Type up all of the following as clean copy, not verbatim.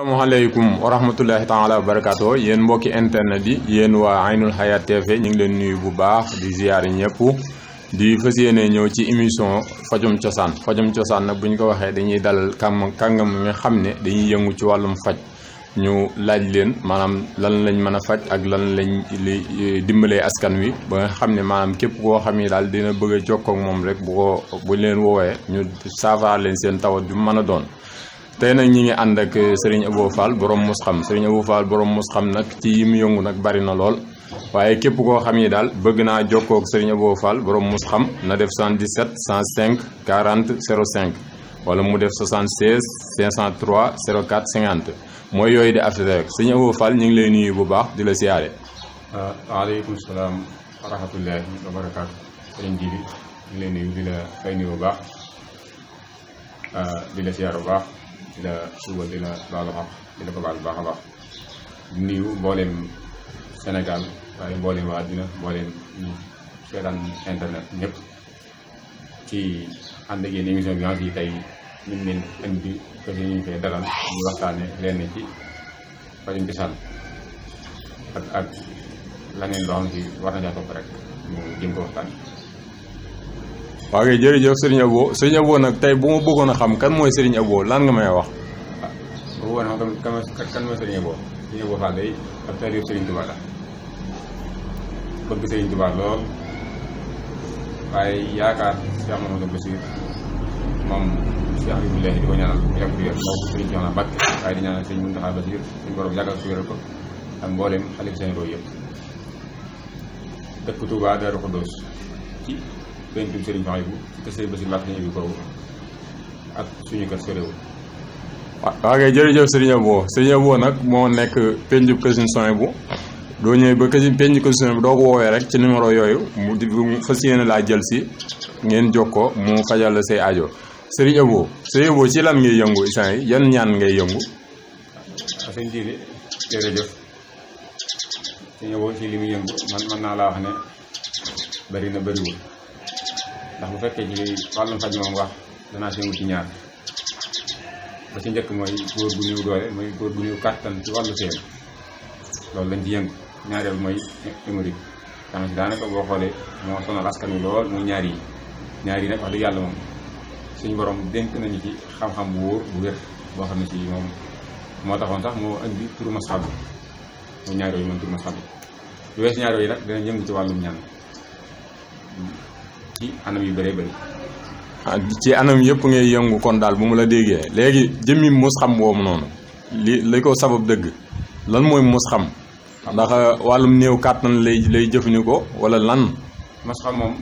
Assalamualaikum warahmatullahi taala wabarakatuh yéen mbokki internet yi yéen waa Aynul Hayat TV ñu ngi leen nuyu bu baax di ziyaare ñëpp di fas yéene ñëw ci émission fajum cosaan nag bu ñu ko waxee dañuy dalal kàngam nga xam ne dañuy yëngu ci wàllum faj ñu laaj leen maanaam lan lañ mën a faj ak lan lañ dimbalee askan wi ba nga xam ne maanaam képp koo xam ne daal dina bëgg a jokkoo ak moom rek bu leen woowee ñu saafara leen seen tawat ju mën a doon. tey nag ñi ngi ànd ak Serigne Abo Fall borom Mousxam Serigne Abo Fall borom Mousxam nag ci yi mu yëngu nag bari na lool waaye képp koo xam ni daal bëgg naa jokkoo ak Serigne Abo Fall borom Mousxam na def 77 105 40 05 wala mu def 76 503 04 50 mooy yooyu di affaire rek Serigne Abo Fall ñu ngi lay nuyu bu baax di la siyaare. waaleykum salaam wa rahmatullahi wa barakaatu. Serigne Jibi ñu ngi lay nuyu di la fay nuyu bu baax di la siyaare bu baax. di la suba di la baalu xaq di la ko baal bu baax a baax di nuyu mbooleem Sénégal waaye mbooleem waa àddina mbooleem seetaan internet ñëpp ci ànd ak yéen émission bi nga xam ne tey ñu ngi leen indi ko si ñu koy dalal ñu waxtaane leen ci fajum cosaan ak laneen loo xam ne war na caa topp rek ñu jëm ko waxtaan. waaw kay jërëjëf Serigne Abo nag tey bu ma bëggoon a xam kan mooy Serigne Abo lan nga may wax. bu bëggoon a xam kan mooy Serigne Abo Serigne Abo Fall day ab taalibe Serigne Touba la bëgg Serigne Touba lool waaye yaakaar Cheikh Mamadou Bassir moom Cheikh Abdoulaye di ko ñaanal yàgg wér moo ko Serigne Joxna Mbacke waaye di ñaanal Serigne Mountakha Bassir suñu borom yàggal ko wéral ko ak mboolem xalif seen roo yëpp dëkk Touba Darou Khoudoss ci pentum Serigne Fahibou ci kër Serigne Bassir Mbacke ñu ko ak suñu kër soréwul. waaw kay jërëjëf Serigne Abo nag moo nekk penjub kër Serigne Fahibou doo ñëwee ba penjub kër Serigne Fahibou doo ko woowee rek ci numéro yooyu mu fas yéene laa jël si ngeen jokkoo mu fajal la say aajo. Serigne Abo ci lan ngay yëngu isaan yi yan ñaan ngay yëngu. sëñ Jili jërëjëf Serigne Abo ci li muy yëngu man naa laa wax ne bari na bariwul ndax bu fekkee ci wàllum faj moom wax danaa si yëngu ci ñaar ba ci njëkk mooy góor gu néew doole mooy góor gu néew kàttan ci wàllu seen loolu lañ ci yëngu ñaareel mooy hémorroïde xam si daanaka boo xoolee moo sonal askan wi lool muy ñaar yi nag wax dëgg yàlla moom suñu borom dénk nañu ci xam-xam bu wóor bu wér boo xam ne si moom moo taxoon sax moo indi turu masxab muy ñaar yooyu moom turu masxab lu wees ñaar yooyu nag dinañ yëngu ci wàllum ñaan ci anam yu bëree bëri. ci anam yëpp ngay yëngu kon daal bu mu la déggee léegi jëmmi Mousxam boobu noonu li ko sabab dëgg lan mooy Mousxam ndax wàllum néew kàttan lay jëfandikoo wala lan. Mousxam moom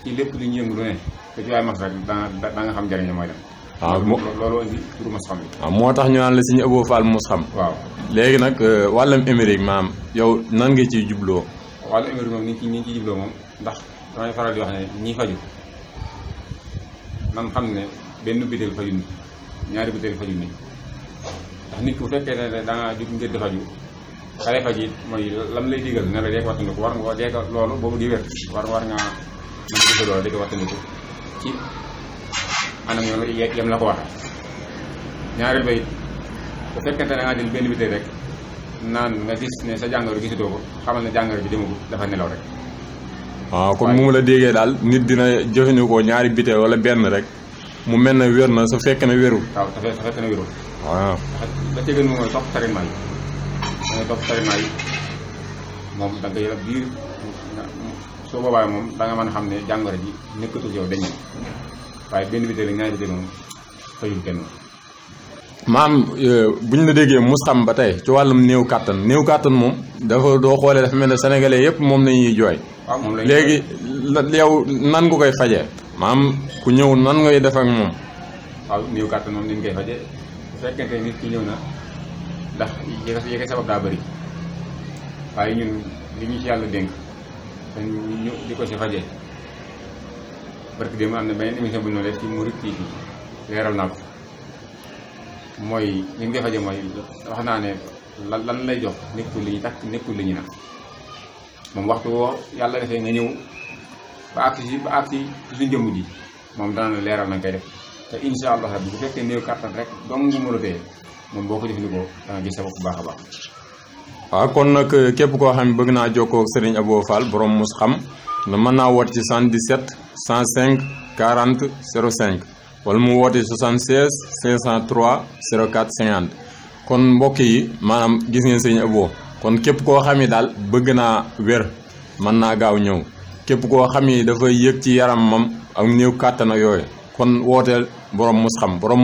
ci lépp lu ñu yëngu lu ne te ci waay mas rek da nga xam njëriñ mooy dem. waaw loolu indi turu Mousxam bi. waaw moo tax ñu naan la Serigne Abo Fall Mousxam. waaw léegi nag wàllum hémorroïde maam yow nan nga ciy jubloo. wàllum hémorroïde moom ni ñu ciy jubloo moom ndax damay faral di wax ne ñii faju nan xam ne benn bitéel faju nit ñaari bitéel faju nit ndax nit bu fekkee ne da nga jug ngir di faju xale faj it mooy lam lay digal ne la dee ko wattandiku war nga dee ko loolu boobu di wér war nga mën a digal loolu di ko wattandiku ci anam yam la ko waxee ñaareel ba it bu fekkente ne da ngaa jël benn bitéel rek naan nga gis ne sa jàngoro gisatoo ko xamal ne jàngoro bi demagul dafa nelaw rek. waaw kon mu la déggee daal nit dina jëfandikoo ñaari biteel wala benn rek mu mel ne wér na su fekk ne wérul. waaw su fekk ne wérul. waaw la ca gën moom mooy topp traitement yi moom da nga yore biir soo boobaa moom da nga mën a xam ne jàngoro ji nekkatul yow dañ waaye benn biteel ak ñaari biteel moom fayul kenn. maam bu ñu la déggee Mousxam ba tey ci wàllum néew kàttan moom dafa doo xoolee dafa mel ne sénégalais yëpp moom lañuy jooy. waaw moom lañuy léegi yow nan nga koy fajee maam ku ñëw nan ngay def ak moom. waaw néew kàttan moom ni ñu koy fajee bu fekkente nit ki ñëw na ndax yi koy sabab daa bëri waaye ñun li ñu ci yàlla dénk dañ ñu di ko ci fajee barki démb am na beneen émission bu ñu def ci Mouride TV leeral naa ko mooy li ñu koy fajee mooy wax naa ne lan lay jox nekkul li ñu takk nekkul li ñu nag moom waxtu woo yàlla defee nga ñëw ba agsi suñu jëmm ji moom dana la leeral na nga koy def te incha allah bu fekkee néew kàttan rek dong mu mën a téye moom boo ko jëfandikoo da nga gis sa bopp bu baax a baax. waaw kon nag képp koo xam ne bëgg naa jokkoo ak Serigne Abo Fall borom mus xam na mën naa woote ci 77 105 40 05 wala mu woote 76 503 04 50 kon mbokk yi maanaam gis ngeen Serigne Abo kon képp koo xam ne daal bëgg naa wér mën naa gaaw ñëw képp koo xam ne dafa yëg ci yaramam ak néew kàttan ak yooyu kon wooteel borom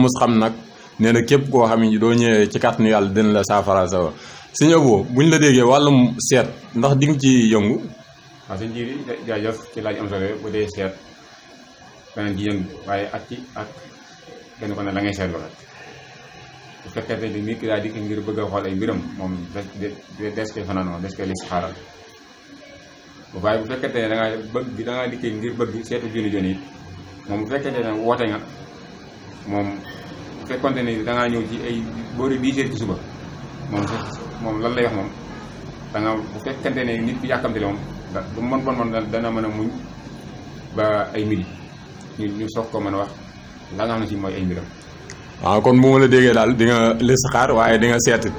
mus xam nag nee na képp koo xam ne doo ñëwee ci kàttanu yàlla dina la saafara sa Serigne Abo buñ la déggee wàllum seet ndax di nga ci yëngu. waaw sëñ ji jaajëf ci laaj am solo bu dee seet danañ ci yëngu waaye ak kenn ko ne la ngay seetlu rek bu fekkee ne nit ki daa dikk ngir bëgg a xool ay mbiram moom des koy fanaanoo des koy lis xaaral waaye bu fekkee ne da ngaa dikkee ngir bëgg seetu joni it moom bu fekkee ne woote nga moom bu fekkonte ne da ngaa ñëw ci ay boori 10 heures ci suba moom lan lay wax moom da nga bu fekkente ne nit ki yàkkamte la moom du mën bon dana mën a muñ ba ay midi ñu soog ko mën a wax la nga xam ne si mooy ay mbiram. waaw kon bu ma la déggee daal di nga listixaar waaye di nga seetit.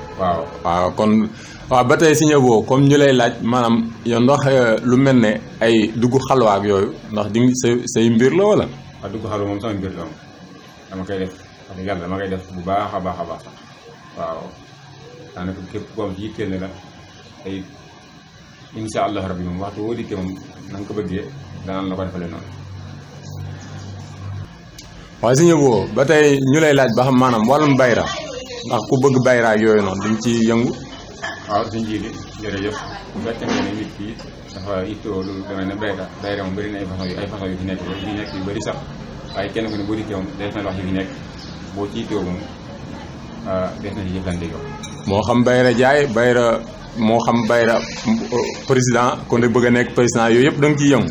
waaw kon waaw ba tey Serigne Abo comme ñu lay laaj maanaam yow ndax lu mel ne ay dugg xalwa ak yooyu ndax di nga say mbir la wala. waaw dugg xalwa moom sama mbir la moom dama koy def wax dëgg yàlla dama koy def bu baax a baax a baax waaw daanaka képp koo am ci yitteel ne la ay incha allah rabbi moom waxtu woo dikkee moom na nga ko bëggee danaan la ko defalee noonu. waaye Serigne Abo ba tey ñu lay laaj ba xam maanaam wàllum bayra ndax ku bëgg bayra ak yooyu noonu duñ ci yëngu. waaw suñ ji bi jërëjëf bu fekkee ne nit ki dafa ittoo lu demee ne bayra moom bëri na ay façon yu fi nekk yu bëri sax waaye kenn ku ne boo dikkee moom day na wax yu fi nekk boo ci ittoo moom des na ci jëflante yow. moo xam bayra jaay bayra moo xam bayra président kon de bëgg a nekk président yooyu yëpp da nga ciy yëngu.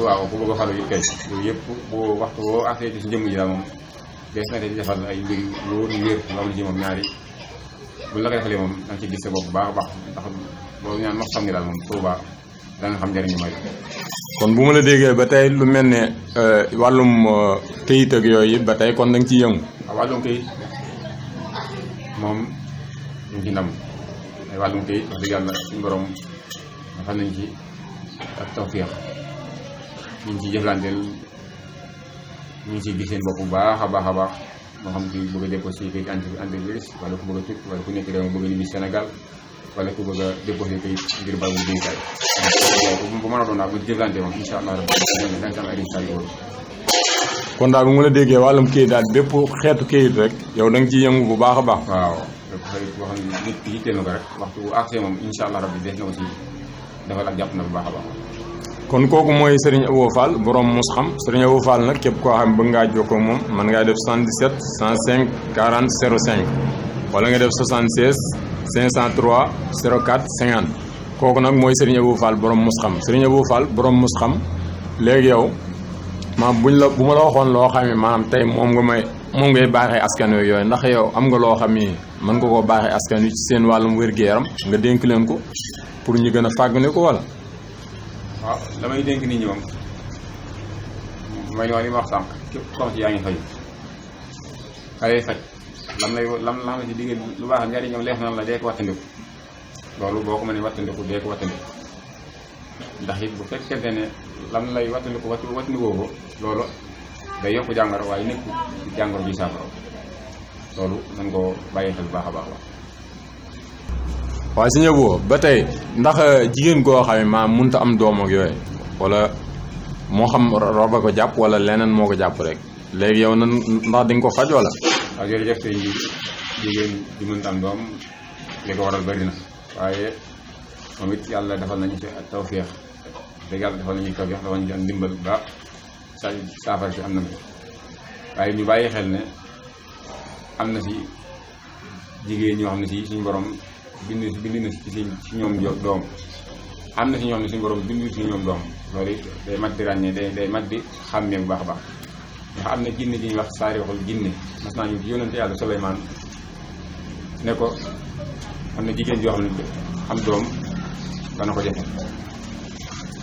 waaw ku bëgg a xalu yu kay yooyu yëpp boo waxtu woo affaire ci jëmm ji daal moom des na ci defal ay mbir yu wóor yu wér yoo xam ne ci moom ñaari bu la ko defalee moom da nga ci gis sa bopp bu baax a baax ndax loolu ñaan wax xam ni daal moom Tuubaa da nga xam njëriñu may. kon bu ma la déggee ba tey lu mel ne wàllum këyit ak yooyu ba tey kon da nga ciy yëngu. waaw wàllum këyit moom ñu ci ndam ay wàllum këyit wax dëgg yàlla suñu borom dafa nañ ci ak tawfeex ñu ngi ciy jëflanteel ñu ngi ciy gis seen bopp bu baax a baax a baax moo xam ki bëgg a déposé kayit entreprise wala ku bëgg a tukki wala ku nekk réew bëgg a ñibbi Sénégal wala ku bëgg a déposé kayit ngir bàyyi mu dénkaay bu mën a doon daal bu jëflante moom incha allah rabbi da nga am ay résultats yu kon daal bu ma la déggee wàllum kayit daal bépp xeetu kayit rek yow da nga ciy yëngu bu baax a baax. waaw bépp xarit boo xam ne nit ki yitteel na ko rek waxtu bu accès moom incha allah rabbi def na ko ci defal ak jàpp na bu baax a baax. kon kooku mooy Serigne Abo Fall borom mus xam Serigne Abo Fall nag képp koo xam bëgg ngaa jokkoo moom mën ngaa def 77 105 40 05 wala nga def 76 503 04 50 kooku nag mooy Serigne Abo Fall borom mus xam Serigne Abo Fall borom mus xam léegi yow maam bu ma la waxoon loo xam ne maanaam tey moom ngay baaxee askan wi yooyu ndax yow am nga loo xam ni mën nga koo baaxee askan wi ci seen wàllum wér-gu-yaram nga dénk leen ko pour ñu gën a fàggane ko wala. waaw damay dénk nit ñi moom mooy li ma wax sànq képp koo ci yaa ngi fay xale faj lam la ci digg lu baax njariñam leef na la dee ko wattandiku loolu boo ko mënee wattandiku dee ko wattandiku ndax it bu fekkente ne lam lay wattandiku wattandikoo ko loolu day yokk jàngoro waaye nekk jàngoro ji saafara loolu nañ ko bàyyi xel baax a baax la. waaye Serigne Abo ba tey ndax jigéen koo xam ne maam mënut a am doom ak yooyu wala moo xam roba ko jàpp wala leneen moo ko jàpp rek léegi yow nan ndax di nga ko faj wala. waaw jërëjëf tey jigéen di mënut am doom li ko waral bëri na waaye moom it yàlla defal nañu ci tawfeex dëgg yàlla defal nañu tawfeex dafa ñu am ndimbal ba saafara si am na waaye ñu bàyyi xel ne am na si jigéen ñoo xam ne si suñu borom. bind na si ñoom doom am na si ñoo xam ne suñu borom bind si ñoom doom loolu it day mat di ràññee day mat di xàmmee bu baax a baax ndax am na jinne ji ñuy wax saarixul jinne mas naa ñu ci yónnante yàlla Suleymaan ne ko am na jigéen joo xam ne am doom dana ko jafe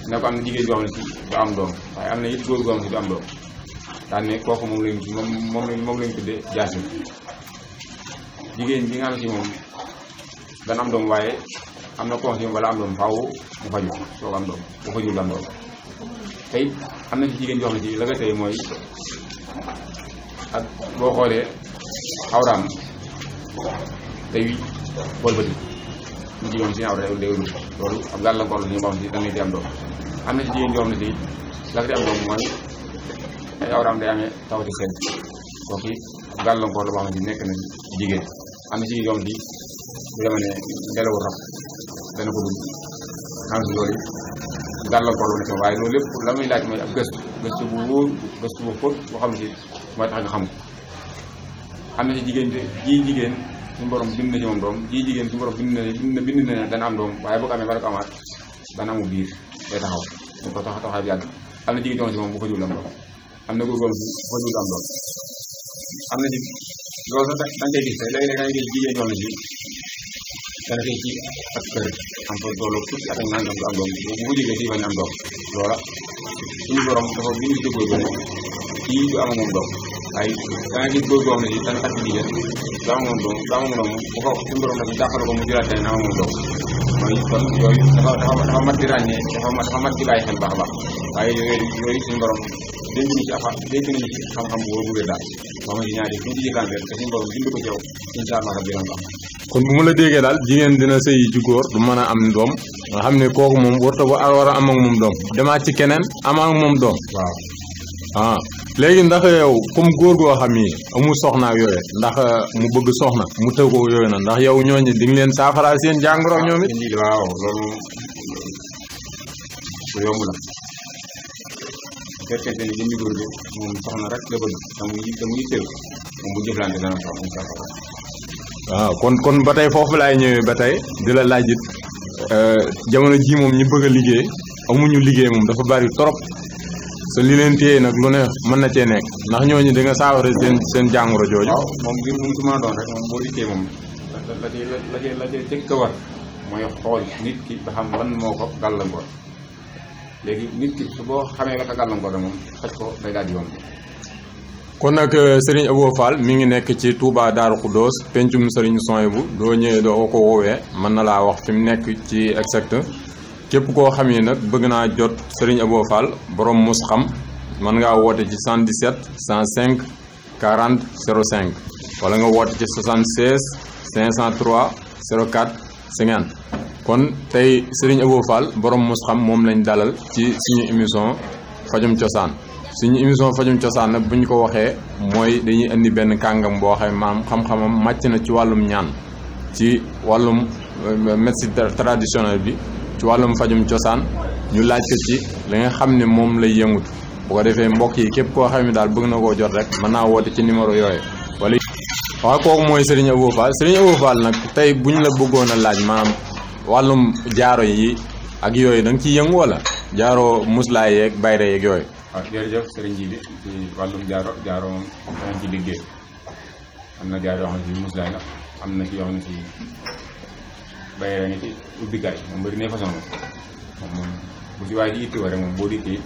ne ko am na jigéen joo xam ne si du am doom waaye am na it góor goo xam ne si du am doom daan ne kooku moom lañ tuddee Jaasim jigéen bi nga xam ne si moom dana am doom waaye am na koo xam ne wala am doom faaw mu faju soo ko am doom bu fajul am doom tey am na ci jigéen yoo xam ne si la nga tey mooy ak boo xoolee awraam day wëlbati ñu jigéen si awra day wëlbati loolu ab gàllankoor la ñu boo xam ne si da ngay di am doom am na ci jigéen yoo xam ne si la nga di am doom mooy ay awraam day amee tawati seen kooku gàllankoor la boo xam ne si nekk na jigéen am na ci jigéen yoo xam ne bu demee ne ngelawu rab dana ko dugg xam si loolu gàllankoor la nekk waaye loolu lépp la muy laaj mooy ab gëstu bu wóor gëstu bu xóot boo xam ne si mooy tax nga xam ko am na ci jigéen jigéen suñu borom bind na ci moom doom jigéen suñu borom bind na dana am doom waaye boo ko amee ba la ko amaat dana amu biir day taxaw ñu ko taxaw bi yàgg am na jigéen yoo xam ne si moom bu fa jul am doom am na góor si bu fa jul am doom am na ci loolu sax da nga koy gis tey léeg-léeg da ngay gis jigéen yoo xam ne si dana koy ci ak kër am fa doolu fukki at ak nangam du am doom bu ko jógee fii bañ am doom loola suñu borom dafa bind ci góor boobu kii du am moom doom waaye da nga gis góor goo xam ne si dana takk jigéen du am moom doom bu ko suñu borom dafa jàppale ko mu jëlaat tey na am moom doom mooy kon yooyu dafa mat di ràññee dafa mat di bàyyi xel baax a baax waaye yooyu suñu borom dénk nañu ci xam-xam bu wóor daal ba ma ci ñaari fu ñu ci jëkkante te suñu borom bind ko ci yow incha allah rabbi dina baax. kon bu ma la déggee daal jigéen dina sëyi ci góor du mën a am doom nga xam ne kooku moom warta war a am ak moom doom demaat ci keneen am ak moom doom. waaw ah léegi ndax yow comme góor goo xam ni amul soxna ak yooyu ndax mu bëgg soxna mu tëw ko yooyu na ndax yow ñooñu di nga leen saafaraal seen jàngoro ñoom it. waaw loolu lu yomb la. fekkente ni jëmmi góor gi moom soxna rek la bëgg te muy tëw moom bu jëflante dana sax incha allah. waaw kon ba tey foofu laay ñëwee ba tey di la laaj it jamono ji moom ñi bëgg a liggéey amuñu liggéey moom dafa bari trop sa li leen téye nag lu ne mën na cee nekk ndax ñooñu di nga saafara seen jàngoro jooju. waaw moom ngir mu ci mën a doon rek moom boo dikkee moom la cee jëkk a war mooy xool nit ki ba xam lan moo ko gàllankoor. léegi nit ki su boo xamee la ko gàllankoor moom faj ko day daal di yomb. kon nag Serigne Abo Fall mi ngi nekk ci Touba Darou Khoudoss pencum Serigne Souhaïbou doo ñëwee doo ko woowee mën na laa wax fi mu nekk ci exact képp koo xam ne nag bëgg naa jot Serigne Abo Fall borom mus xam mën ngaa woote ci 77 105 40 05 wala nga woote ci 76 503 04 50. kon tey Serigne Abo Fall borom mos xam moom lañ dalal ci suñu émission fajum cosaan suñu émission fajum cosaan nag bu ñu ko waxee mooy dañuy indi benn kàngam boo xam maam xam-xamam màcc na ci wàllum ñaan ci wàllum médecine traditionnelle bi ci wàllum fajum cosaan ñu laaj ko ci li nga xam ne moom lay yëngut bu ko defee mbokk yi képp koo xam ne daal bëgg na koo jot rek mën naa woote ci numéro yooyu wala. waaw kooku mooy Serigne Abo Fall Serigne Abo Fall nag tey bu ñu la bëggoon a laaj maanaam wàllum jaaro yi ak yooyu da nga ciy yëngu wala jaaro muslaay yeeg bayre yeeg yooyu. waaw jërëjëf sëriñ ji bi ci wàllum jaaro moom danañ ci liggéey am na jaaro yoo xam ne ci muslaay la am na ci yoo xam ne ci bayre nga ci ubbikaay moom bëri ne façon moom bu ci waaye di itti rek moom boo dikkee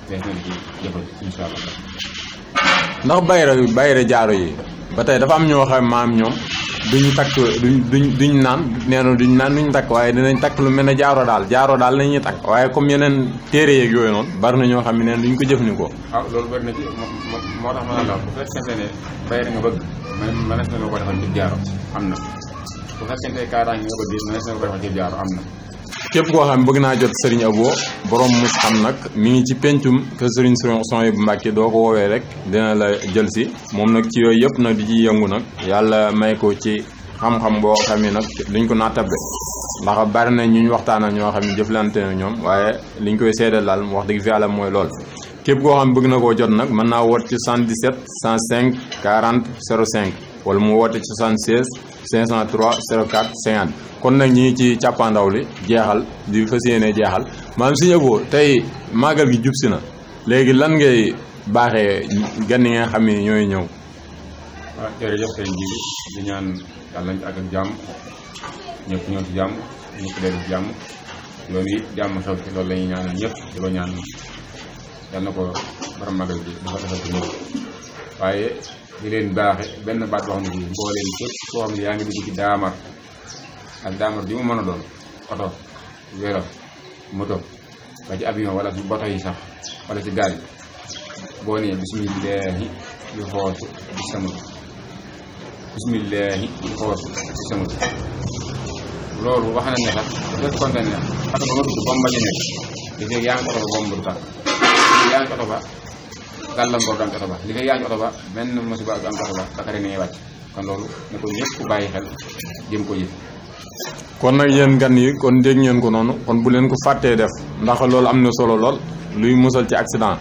dees na ci jëfal incha allah. ndax bayre jaaro yi ba tey dafa am ñoo xam maam ñoom duñ takk duñ naan nee na duñ naan duñ takk waaye dinañ takk lu mel ne jaaro daal la ñuy takk waaye comme yeneen téere yeeg yooyu noonu bari na ñoo xam ne neen duñ ko jëfandikoo. waaw loolu bari na ci moo tax ma ne la bu fekkente ne bayre nga bëgg mënees na loo ko defal ci jaaro am na bu fekkente ne kaaraange nga bëgg mënees na loo ko defal ci jaaro am na. képp koo xam bëgg naa jot Serigne Abo borom mus xam nag mi ngi ci pencum que Serigne Souhaïbou Mbacké doo ko woowee rek dina la jël si moom nag ci yooyu yëpp nag di ci yëngu nag yàlla may ko ci xam-xam boo xam ne nag duñ ko nattable ndax bari na ñu waxtaan ak ñoo xam ne jëflante na ñoom waaye liñ koy seedal daal wax dëgg fi yàlla mooy lool. képp koo xam bëgg na koo jot nag mën naa woote ci 77 105 40 05 wala mu woote ci 76 503 04 50. kon nag ñi ngi ci càppaandaw li jeexal di fas yéene jeexal maanaam Serigne Abo tey màggal gi jub si na léegi lan ngay baaxee gan yi nga xam ne ñooy ñëw. waaw jërëjëf sëñ bi di ñaan yàlla nañ ci àgg ak jàmm ñëpp ñëw ci jàmm ñëpp dellu ci jàmm loolu it jàmm xew ci loolu la ñuy ñaanal ñëpp di ko ñaan yàlla na ko borom màggal gi dafa defal ci ñëpp waaye di leen baaxe benn baat boo xam ne bii mbooleem képp koo xam ne yaa ngi dugg ci daamar ak daamar bi mu mën a doon oto vélo moto ba ci avion wala ci bato yi sax wala ci gaal yi boo nee bismillahi yu xoosu di samut bismillahi yu xoosu di samut loolu wax nañ ne sax bu fekkoonte ne oto ba nga dugg bomba ji nekk li fekk yaa ngi oto ba bomba du tax li yaa ngi oto ba gàllankoor du am oto ba li fekk yaa ngi oto ba benn musiba du am oto ba Dakar ne wàcc kon loolu ne ko ñëpp bàyyi xel jëm ko jëf. kon nag yéen gan yi kon dégg ngeen ko noonu kon bu leen ko fàttee def ndax loolu am na solo lool luy musal ci accident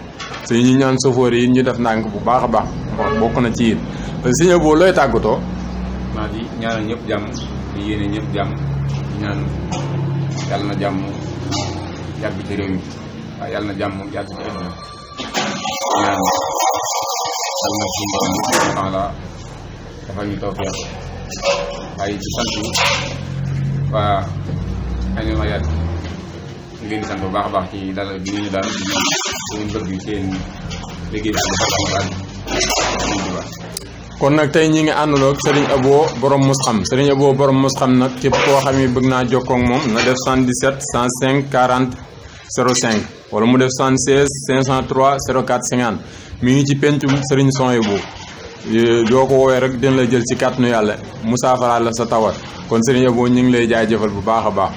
te ñi ñaan chauffeur yi ñu def ndànk bu baax a baax bokk na ci it Sëñ Abo looy tàggatoo. maa di ñaanal ñëpp jàmm di yéene ñëpp jàmm di ñaan yàlla na jàmm yàgg ci réew mi waaw yàlla na jàmm yàgg ci àdduna ñaan yàlla na suñu borom subhanahu wa taala dafa ñu tawfeex waaye ci sant waa Aynul Hayaat ñu leen di sant bu baax a baax ci dalal bi ñu daal seen bëgg seen liggéey kon nag tey ñi ngi àndaloo ak Serigne Abo borom Mouskham Serigne Abo borom Mouskham nag képp koo xam ne bëgg naa jokkoo ak moom na def 77 105 40 05 wala mu def 76 503 04 50 mi ngi ci pencum Serigne Souhaïbou doo ko woowee rek dina la jël ci kàttanu yàlla mu saafara la sa tawat kon Serigne Abo ñu ngi lay jaajëfal bu baax a baax.